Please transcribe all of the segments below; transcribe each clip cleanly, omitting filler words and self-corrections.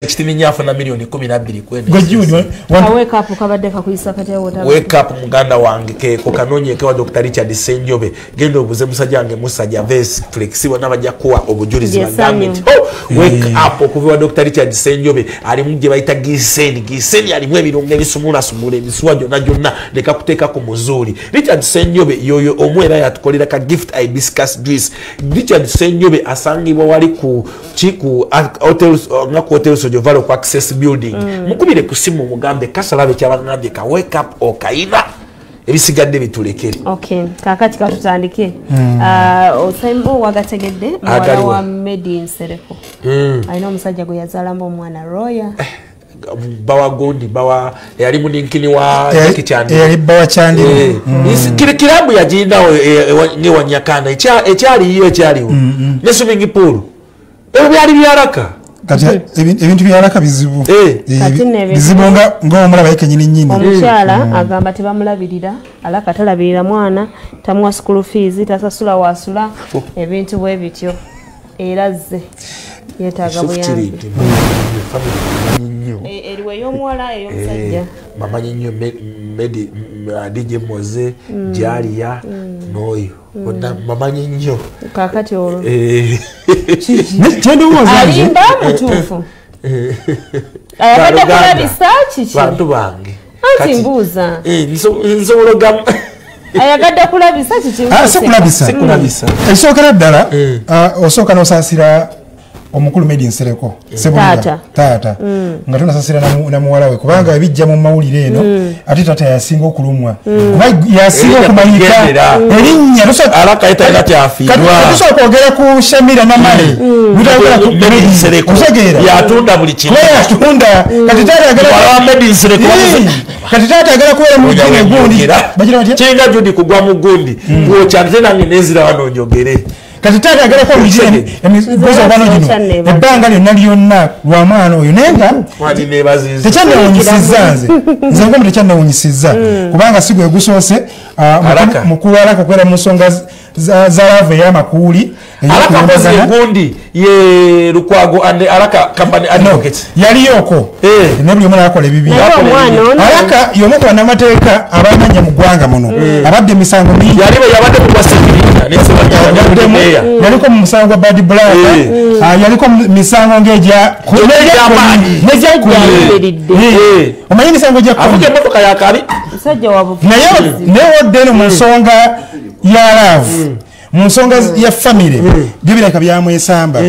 Ekitini nyafuna milioni 12 kwenda. Wake up kabadde kakuyisa kati awo. Wake up muganda wange ke kokanonye ke wa Dr. Richard Senjobe. Gendo obuze musajja wange musajja verse flexible nabajja kuwa obujulizi bagambe. Oh, wake up okuva wa Dr. Richard Senjobe ali muje bayita Giseni. Giseni alimu ebirungo ebisumula sumula emisuwa gyonna gyonna leka kuteeka ku muzuri. Richard Senjobe yoyo omwera yatukolera ka gift hibiscus juice. Richard Senjobe asangibwa wali ku chiku hotel ngako hotel Jovalo kwa access building. Mukubire kusimu mugambe kasalabe kyabangambye ka wake up okaina ebisigadde bitulekere. Okay, kakati katutandike. Osembo wagategedde muwala wa Medi Nsereko. Alina omusajja gwe yazaalamba omwana Roya. Bawa gondi bawa yali muninkini wa Jackie Chan. Yali bawa Chan. Kile kilabu yajinda nge wanyakana ekyali hiyo ekyaliwo. Ne swimming pool. Ebyo byali byaraka. Kati ebintu byalaka bizibu. Bizibu nga omulaba yeke nyini nyini. Omukyala agamba tebamulabirira, alaka talabirira mwana, tamuwa school fees, tasasula wasula, ebintu bwe bityo. Era zze yeetaaga buyambi. Eriwe y'omuwala ey'omusajja. Mamanyi nnyo Medi DJ Moze, Jalia, n'oyo. Mamanyi nnyo. Kakati olwo. Kyendowooza nze. Alimba mutuufu. Ayagadde kulabisa kiki? Bantu bange. Anti mbuuza. Nsobola ogamba. Ayagadde kulabisa kiki? Si kulabisa. Si kulabisa. Ekisookera ddala osooka n'osaasira omukulu Medi Nsereko. Taata. Taata. Nga tonasasira na muwala we kubanga ebijja mu mawulire eno ate taata yasinga okulumwa. Kuba yasinga okumanyika erinnya alaka yeta kyafiirwa. Kati tusobola kwogera ku Shamira Namale. Mutayogera ku Medi Nsereko. Otegeera. Yatunda buli kimu. Yatunda. Kati taata ayagala wa Medi Nsereko. Kati taata ayagala kubeera mu mugine gundi. Bagira batya? Kinga Judy kugwa mu gundi. Gwokya nze nange nenzira wano njogere. Kati taata ayagala kuba mugine emigozi obano gino ebbanga lyonna lyonna lwa mwana oyo naye nga tekyannewuunyisizza nze nze ngomu tekyannewuunyisizza kubanga si gwe gusoose mukulu Alaka okubeera mu nsonga za laavu ey'amakuuli. Alaka mpozi gundi ye Lukwago and Alaka company advocate yaliyoko ne buli omu n'akola ebibi. Alaka y'omu ku bannamateeka abamanya mu ggwanga muno abadde emisango mingi. Yabadde mu yaliko mu musango gwa Bad Black, yaliko mu misango ng'egya omanyi emisango gya avuga emmotoka ya kabi naye wodde eno mu nsonga ya laavu mu nsonga ya famire byo birabika byamwesamba.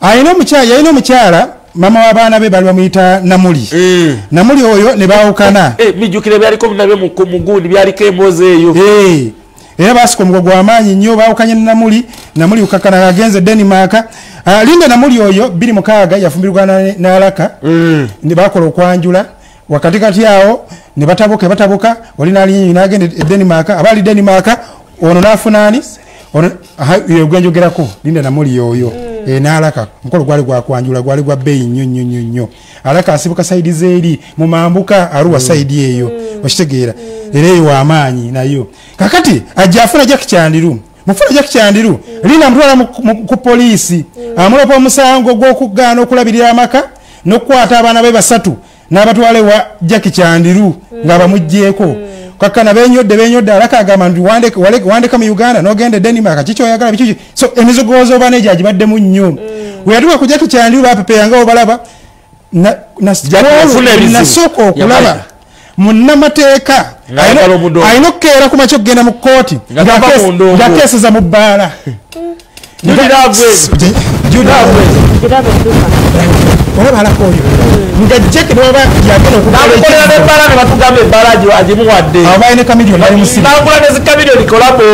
Yalina omukyala mama w'abaana be bali bamuyita Namuli. Namuli oyo ne baawukana. Bijjukire byaliko nabyo mu gundi byaliko emboozi eyo. Era basika omugo gw'amaanyi nnyo baawukanye ne Namuli. Namuli ukakana agenze Denmark. Linda Namuli oyo 2006 yafumbirwa n'Alaka. Ne bakola okwanjula wakatikati awo ne batabuka oli n'alinnya n'agenda e Denmark. Abaali Denmark ono n'afuna ani? Ono gwenjogerako Linda Namuli oyo n'Alaka mukolo gwali gwa kwanjula gwali gwa bbeeyi nnyo nnyo nnyo nnyo. Alaka asibuka sayidi z'eri mu mambuka Arua sayidi eyo okitegeera era eyo w'amaanyi nayo. Kakati ajja afuna Jackie Chandiru. Mufuna Jackie Chandiru Linda amutwala ku poliisi amulopa omusango gw'okugaana okulabirira amaka n'okukwata abaana be basatu n'abatwala ewa Jackie Chandiru nga bamuggyeeko. Kakana benyodde Alaka agamba nti wandeka mu Uganda n'ogenda e Denmark kiki oyagala biki. So emizogoozo oba n'egyo agibaddemu nnyo. We yatuuka ku Jackie Chandiru bapepeya nga obalaba nasooka okulaba munnamateeka alina okukeera ku makya okugenda mu kkooti ng'akeeseza mu bbaala. Olaba Alaka oyo nga Jackie bw'aba yagenda okukola n'ebbaala ne batugamba ebbaala agimuwadde. Awo balina Chameleone bali musiri. Nagula ne zi Chameleone collabo.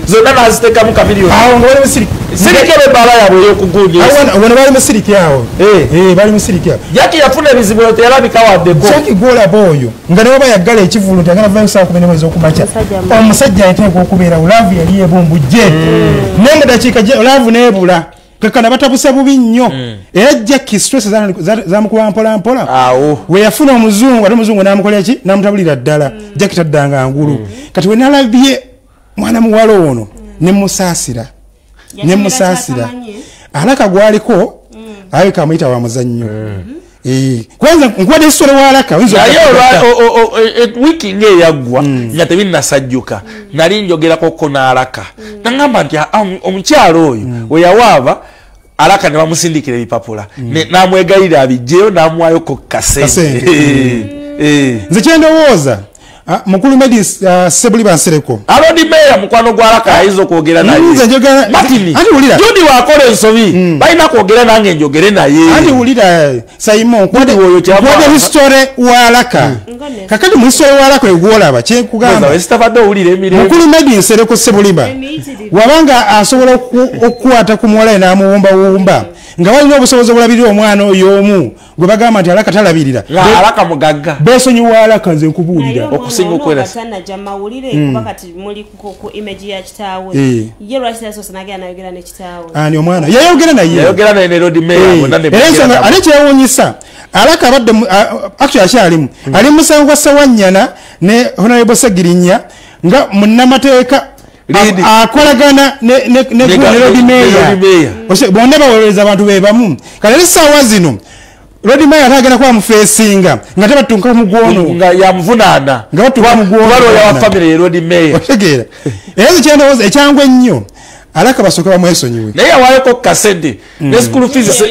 Zonna n'aziteekamu Chameleone. Awo nga bali musiri. Sirike ebbaala yaabwe ey'okugundi. Awo bali musirike awo. Bali musirike awo. Jackie yafuna ebizibu teyalabika waddeko. Jackie gw'olaba oyo nga ne bw'aba yaggala ekivvulu nti agenda kuvaayo ssaawa 11 ez'okumakya. Omusajja ateekwa okubeerawo laavu yali ebumbujje. Naye nga dakiika laavu n'ebula. Kakana batabuse bubi nnyo. Era Jackie stress zamukuba mpola mpola. We yafuna omuzungu ate omuzungu n'amukolera ki? N'amutabulira ddala. Jackie taddanga ngulu. Kati we nalabye mwana muwala ono ne musaasira. Alaka gwaliko Alabika amuyita wa muzannyo. Kwanza nkuwadde histoire wa Alaka. Naye wiiki ng'eyaggwa nga tebinnasajjuka nali njogerako ko n'Alaka. Nangamba nti omukyalo oyo we yawaaba Alaka ne bamusindikira ebipapula n'amwegayirira abijjeyo n'amuwaayo ko kasente. Nze kyendowooza mukulu Medi Sebuliba Nsereko Alodi Meya mukwano gwa Alaka ayinza okwogera naye. Martin Judi wakola ensobi balina kwogera nange njogere naye. Anti wulira Simon nkuwadde history wa Alaka. Kakati mu history wa Alaka egwolaba kyenkugamba mukulu Medi Nsereko Sebuliba wabanga asobola okukwata ku muwala n'amuwumbawumba nga balina obusobozi obulabirira omwana oyo omu gwe bagamba nti Alaka talabirira. Alaka mugagga beesonyiwa Alaka nze nkubuulira okusinga okwerasa. Najja mawulire kuba kati muli ku image ya kitaawe. Ye lwaki yasoose n'agenda n'ayogera ne kitaawe? Ani omwana yayogera naye. Yayogera naye ne Lord Mayor bonna ne era ensonga ate kyewuunyisa Alaka abadde actually akyalimu ali musango gwa Ssewanyana ne Honorable Ssegirinya nga munnamateeka akolagana ne Lord Mayor. Bonna baweereza abantu be bamu. Kale essaawa zino Lord Mayor atagenda kuba mufeesinga nga tebatunka mugwono nga yamuvunaana nga batuka mugwono lawyer wa family ye Lord Mayor. Otegeera. Era ekyendowooza ekyangu ennyo Alaka basooke bamwesonyiwe. Naye yawaayoko kasente ne school fees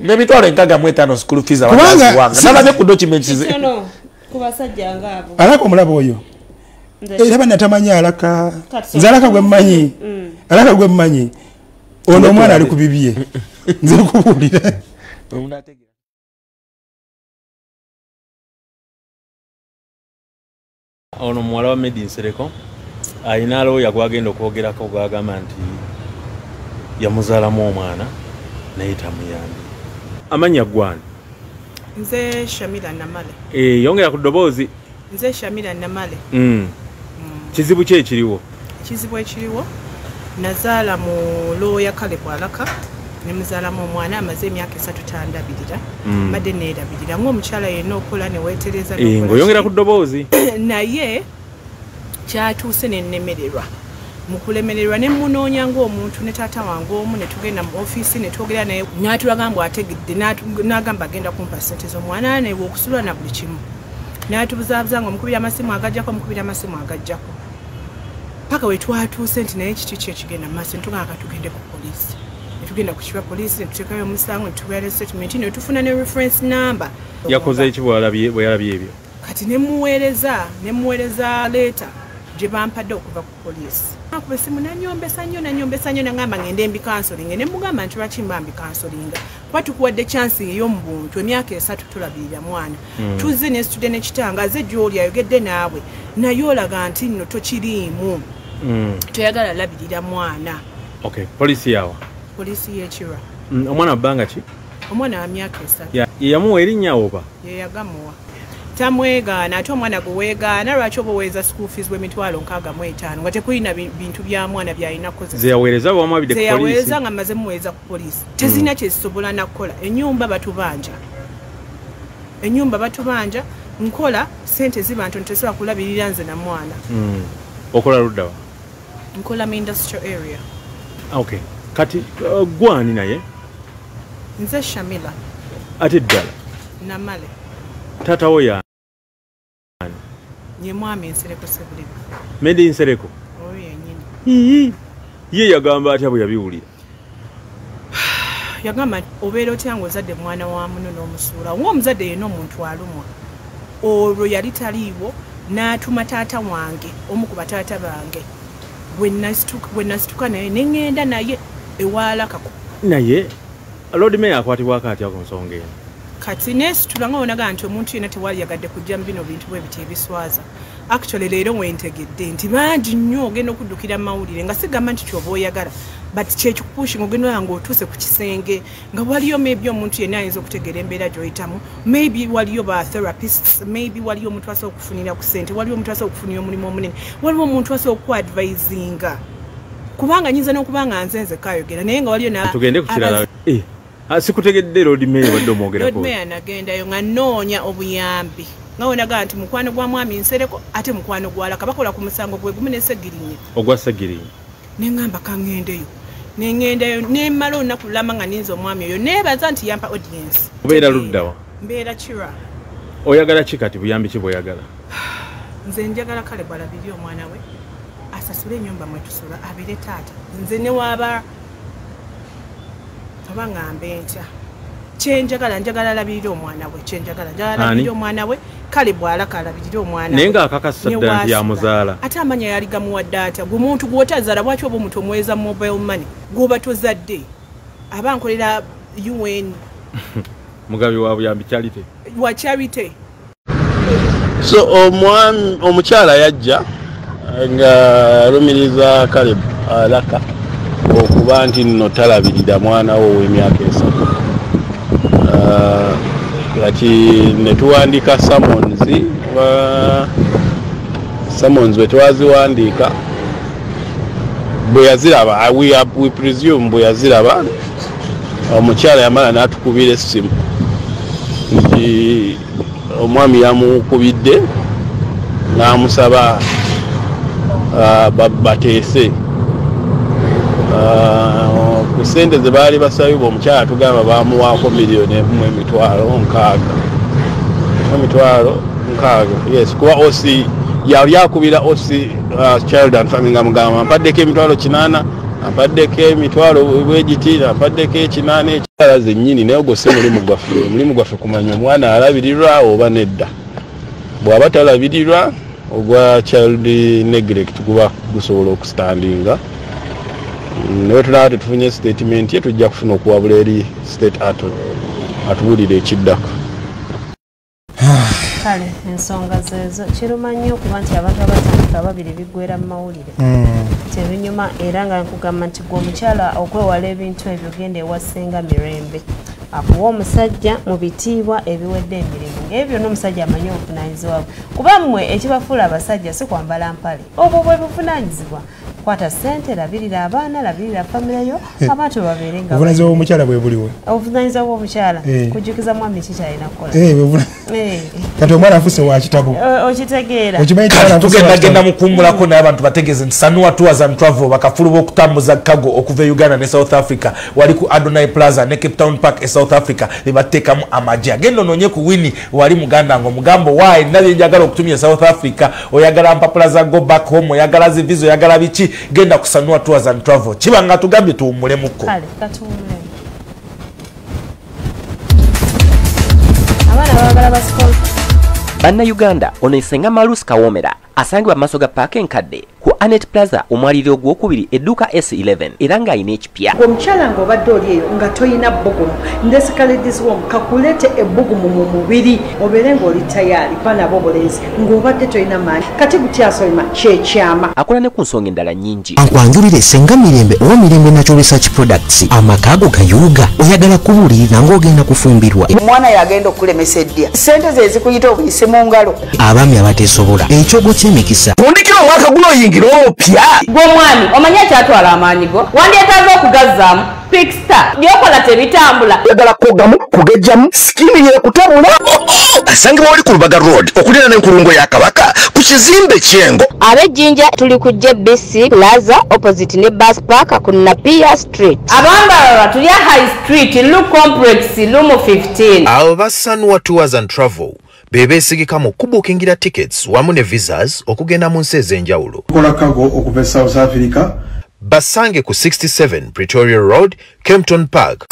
n'emitwalo 65 school fees abataziwanga. Nalabye ku documents ze. Ku basajja ng'abo. Alaka omulaba oyo. Era bannatamanyi Alaka. Nze Alaka gwe mmanyi. Alaka gwe mmanyi. Ono omwana ali ku bibye. Nze nkubuulira. Ono muwala wa Medi Nsereko alina lawyer gwagenda okwogerako gwagamba nti yamuzaalamu omwana naye tamuyambye. Amannya gwani? Nze Shamila Namale. Yongera ku ddoboozi. Nze Shamila Namale. Kizibu ki ekiriwo? Ekizibu ekiriwo nazaala mu lawyer Caleb Alaka ne muzaalamu omwana amaze emyaka 3 tandabirira. Mbadde neerabirira ng'omukyala yenna okola ne weetereza. Ng'oyongera ku ddoboozi. Naye kyatuuse ne nnemererwa. Mu kulemererwa ne munoonya ng'omuntu ne taata wange omu ne tugenda mu ofiisi ne twogera naye n'atulaga mbu ategedde n'agamba agenda kumpa ssente z'omwana naye okusula na buli kimu. N'atubuzaabuza ng'omukubira amasimu agajjako omukubira amasimu agajjako. Paka we twatuuse nti naye kiki ki ekigenda mu maaso ntugamba tugende ku poliisi. Ne tugenda ku kiba poliisi ne tuteekayo omusango ne tubeera statement ne tufuna ne reference number. Yakoze ki bwe yalabye ebyo? Kati ne muweereza leeta gye bampadde okuva ku poliisi. Akuba essimu nanyombesa nnyo nangamba ngende mbikansolinge ne mugamba nti lwaki mba mbikansolinga kuba tukuwadde chance ey'omubuntu emyaka 3 tulabirira mwana. Tuzze ne situde ne kitanga aze gy'oli ayogedde naawe naye olaga nti nno tokiriimu. Toyagala labirira mwana. Okay, poliisi yawa? Poliisi y'Ekirwa. Omwana bbanga ki? Omwana wa myaka 3. Ye yamuwa erinnya oba? Ye yagamuwa. Tamwegaana ate omwana gwe weegaana lwaki oba oweereza school fees w'emitwalo 65 nga tekulina bintu bya mwana by'alina kukozesa. Ze yaweereza bw'amwabidde ku poliisi? Ze yaweereza nga mmaze muweereza ku poliisi. Tezirina kye zisobola na kukola. Ennyumba batubanja. Ennyumba batubanja nkola ssente ziba ntono tesobola kulabirira nze na mwana. Okola ludda wa? Nkola mu industrial area. Okay. Kati gwani naye? Nze Shamila. Ate ddala? Namale. Taata wo y'ani? Ye mwami Nsereko Sebuliba. Medi Nsereko? Oyo yennyini. Ye yagamba atya bwe yabiwulira? Yagamba obeera otya ng'ozadde mwana wa muno n'omusuula ng'omuzadde yenna omuntu alumwa. Olwo yali taliiwo n'atuma taata wange omu ku bataata bange bwe nasituka naye ne ŋŋenda naye ewa Alaka. Naye Lord Mayor akwatibwako atya ku nsonga eno? Kati neesitula nga onaga nti omuntu yenna tewaliyagadde kujja mu bino bintu bwe biti ebiswaza. Actually leero wentegedde nti bangi nnyo ogenda okuddukira mawulire nga sigamba nti ky'oba oyagala but kyekikupushinga ogenda olaba ng'otuuse ku kisenge nga waliyo maybe omuntu yenna ayinza okutegeera embeera gy'oyitamu, maybe waliyo ba therapists, maybe waliyo omuntu asobola okufunira ku ssente, waliyo omuntu asobola okufunira omulimu omunene, waliwo omuntu asobola okuadvisinga. Kubanga nyinza n'okuba nga nze nzekka ayogera naye nga waliyo tugende ku kirala. Sikutegedde Lord Mayor wadde omwogerako. Lord Mayor nagendayo nga nnoonya obuyambi nga wenagaa nti mukwano gwa mwami Nsereko ate mukwano gwa Alaka bakola ku musango gwe gumu ne Ssegirinya. Ogwa Ssegirinya. Ne ŋŋamba kaŋŋendeyo Nengendayo nemmala olunaku lulamba nga ninze omwami oyo neebaza nti yampa audience. Obeera luddawa? Mbeera Kira. Oyagala ki kati, buyambi ki bw'oyagala? Nze njagala kale bw'alabirire omwana we, asasule ennyumba mwe tusula, abeere taata. Nze ne waaba oba ngambe ntya, kyenjagala njagala alabirire omwana we, kyenjagala njagala alabirire omwana we. Kale bw'alaka alabirire omwana we. Naye ng'akakasa ddala nti yamuzaala. Ate amanya yali gamuwadde atya? Gwe omuntu gw'otazaala bw'atyo oba omuntu omuweeza mobile money gw'oba tozadde? Aba nkolera UN. Mugabi wa buyambi, charity. Wa charity. So omwami omukyala yajja nga alumiriza Caleb Alaka okuba nti nno talabirira mwana we ow'emyaka 3. Kati ne tuwandiika summons, summons bwe twaziwandiika bwe yaziraba, we presume bwe yaziraba omukyala yamala n'atukubira essimu nti omwami yamukubidde n'amusaba bateese ku ssente ze baali basabibwa. Omukyala tugamba bamuwaako 1,060,000, 60,000, yes, kuba OC yali akubira OC Child and Family nga mugamba ampaddeko 800,000, ampaddeko emitwalo bwegiti, ampaddeko 8 ekyala zennyini. Naye ogwo si mulimu gwaffe. Omulimu gwaffe kumanya omwana alabirirwa oba nedda. Bw'aba talabirirwa, ogwa child neglect guba gusobola okustandinga. Naye tunaba tetufunye statement ye, tujja kufuna okuwabula eri state attorney atubuulire ekiddako. Kale ensonga zezo. Kiruma nnyo okuba nti abantu abatandika babiri biggwera mu mawulire, tebinyuma. Era nga nkugamba nti gwe omukyala okwewala ebintu ebyo, genda ewa Ssenga Mirembe akuwa omusajja mu bitiibwa ebiwedde emirimu ebyo byonna. Omusajja amanyi obuvunaanyizibwa bwe, kuba mmwe ekibafuula abasajja si kwambala mpale, obwo bwe buvunaanyizibwa. Kwata ssente, labirira abaana, labirira famire yo, abantu babeere nga Obuvunaanyizibwa bw'omukyala bwe buliwe? Obuvunaanyizibwa bw'omukyala kujjukiza mwami ki kyalina kukola. Kati omwana afuuse wa kitabo. Okitegeera? Okimanyi nti omwana afuuse wa Tugenda genda kitabo. Mukumbulako, naye abantu bategeeze nti Sanua Tours and Travel bakafulu b'okutambuza cargo okuva e Uganda ne South Africa. Wali ku Adonai Plaza ne Cape Town Park e South Africa bebateekamu amagye. Agenda onoonye ku Winnie wali muganda nga omugambo waayi nabye njagala okutumya South Africa, oyagala mpapula za go back home, oyagala zi visa, oyagala biki, genda ku Sanua Tours and Travel. Kiba nga tugambye tuwummulemuko. Kale katuwummulemu. Abaana baagala basikolo. Bannayuganda, ono Senga Malus Kawomera asangibwa mu maaso ga paaka enkadde ku Anet Plaza, omwaliriro ogwokubiri, edduuka S11, era ng'alina ekipya. Omukyala ng'obadde oli eyo nga toyina bbugumu, ndesika Ladies Home kakuleete ebbugumu mu mubiri obeere ng'oli tayaali baana b'obulenzi. Ng'obadde toyina maanyi, kati butyasolima kyekyama. Akola ne ku nsonga endala nnyingi. Nkwanjulire Senga Mirembe owa Mirembe Natural Research Products. Amaka go gayuuga, oyagala kubuulirira ng'ogenda kufumbirwa. Omwana yagenda okulemesa eddya, sente ze zikuyita obuyise mu ngalo. Abaami abateesobola, ekyogo ky'emikisa. Fundikira omwaka guno oyingire omupya. Gwe omwami omanyi ekyatwala amaanyi go, wandyetaaga okugazzaamu Pickstar. Byokola tebitambula. Oyagala kwogamu kugejjamu sikini yekutabula. Asangibwa wali ku Lubaga Road okuliraana n'enkulungo ya Kabaka ku kizimbe Kyengo. Ab'ejjinja tuli ku JBC Plaza opposite ne bus park ku Napia Street. Abambalala tuli High Street Lu Complex Lumu 15. Abo ba Sanwa Tours and Travel be beesigika mu kubuukingira tickets wamu ne visas okugenda mu nsi ez'enjawulo. Kola cargo okuva e South Africa. Basange ku 67 Pretoria Road, Kempton Park.